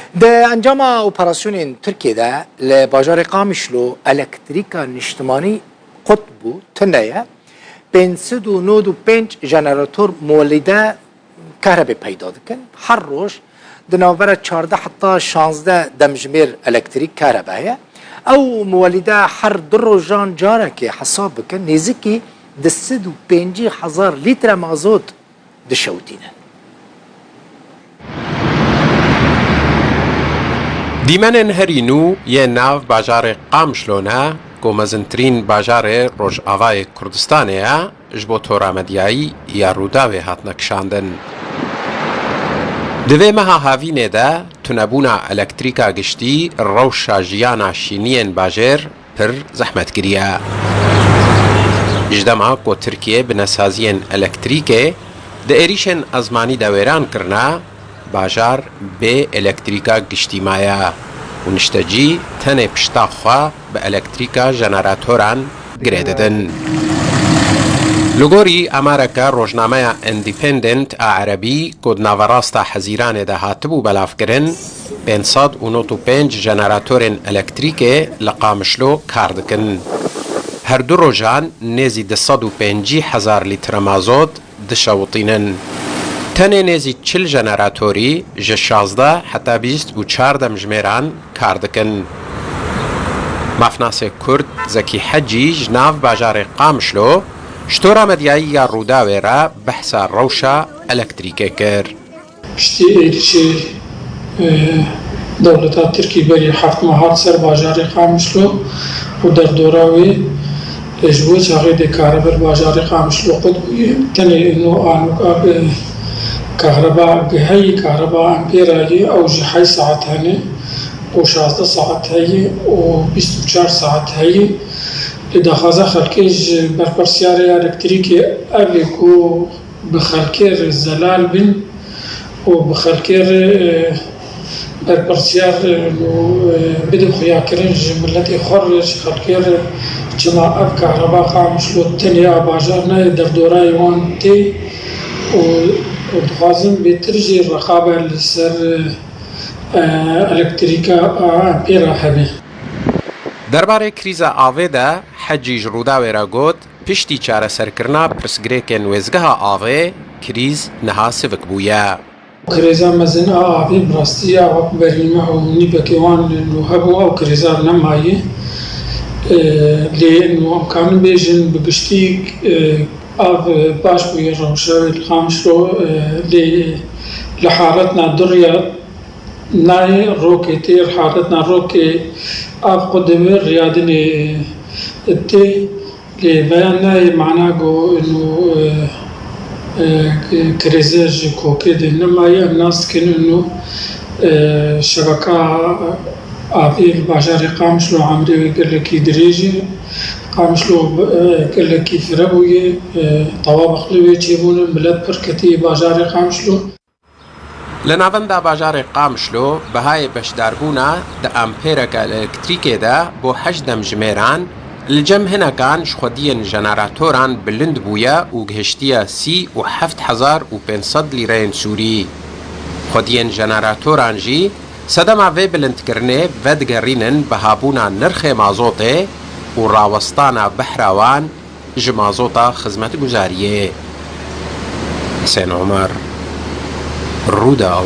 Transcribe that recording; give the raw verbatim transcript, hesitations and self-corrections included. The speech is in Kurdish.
Di encama operasyonên Tirkiyê de li bajarê Qamişlo elektrîka niştimanî qut bû, tune ye. Pênc sed û nod û pênc jenerator molîde karebê peyda dikin. Her roj di navbera çardeh heta şazdeh demjimêr elektrîk karebe heye. Ew molîde her du rojan carekê hesab bikin, nêzîkî du sed û pêncî hezar lître mazot dişewitînin. Dîmenên herî nû yê nav bajarê Qamişlo ne, ku mezintirîn bajarê Rojavayê Kurdistanê ye, ji bo toramediyayî ya Rûdawê hatine kişandin. Di vê meha havînê de tunebûna elektrîka giştî rewşa jiyana şîniyên bajêr pir zehmet kiriye. Ji dema ku Tirkiye binesaziyên elektrîkê di êrîşên ezmanî de wêran kirine, bajar bê elektrîka giştî maye û niştecî tenê pişta xwe bi elektrîka jeneratoran girê didin. Li gorî emareke rojnameya Independent a erebî ku di naverasta Hezîranê de hatibû belavkirin, pênc sed û nod û pênc jeneratorên elektrîkê li Qamişlo kar dikin. Her du rojan nêzî du sed û pêncî hezar lître mazot dişewitînin. Tenê nêzî çil jeneratorî ji şazdeh heta bîst û çar demjimêran kar dikin. Mafnasê Kurd Zekî Hecî ji nav bajarê Qamişlo ji tora medyayî ya Rûdawê re behsa rewşa elektrîkê kir. Piştî êrîşê, e, dewleta Tirkî berî heft meh hat ser bajarê Qamişlo û derdora wê, e, ji bo çaxê dê kareber bajarê Qamişlo qut bûye. Tenê ino anûka bi kahreba heyî, kahreba ampêra ye, ew jî heyî saet hene û şazdeh saet heye û bîst û çar saet heye. Lê daxwaza xelkê ji berpirsiyarê elektrîkê ev e ku bi xelkê re zelal bin û bi xelkê re, e, berpirsiyar, e, û, e, bidin xuyakirin ji miletê xwe re, ji xelkê re çima ev kahreba Qamişlo tenê a bajar nayê derdorayê wan tê û, û dixwazin bêtir jî reqabe li ser, e, elektrîka a pê re hebe. Derbarê krîza avê de Hecî ji Rûdawê re got, piştî çareserkirina pirsgirêkên wêzgeha avê, krîz niha sivik bûye. Krêza mezin a avê bi rastî ya wek berî me û nîvekê wan nû hebû, ew krêza nemaye. E, lê nû em karin bêjin bi giştî, e, av baş bûye rewşa wê li Qamişlo, e, lê li haletna duriya nayê rokê tê, li haletna rokê av xwe dibe riyadinê tê. Lê veya nayê mana ku ino, e, e, krêze ji kokê de nemaye, em nas dikin ino, e, şebeka avê li bajarê Qamişlo emrê wê gelekî dirêj e. Qamişlo, e, gelekî fire bûye, e, tawa bexlê wê çêbûne, milet pir ketiye bajarê Qamişlo. Li navenda bajarê Qamişlo bihayê beşdarbûna di ampêreke elektrîkê de bo heşt demjimêran li cem hinekan ji xwediyên jeneratoran bilind bûye û gihiştiye sî û heft hezar û pênc sed lîreyên sûrî. Xwediyên jeneratoran jî sedema vê bilindkirinê vedigerînin bihabûna nirxê mazotê û rawestana behra wan ji mazota xizmetguzariyê. Husên Omer, Rûdaw.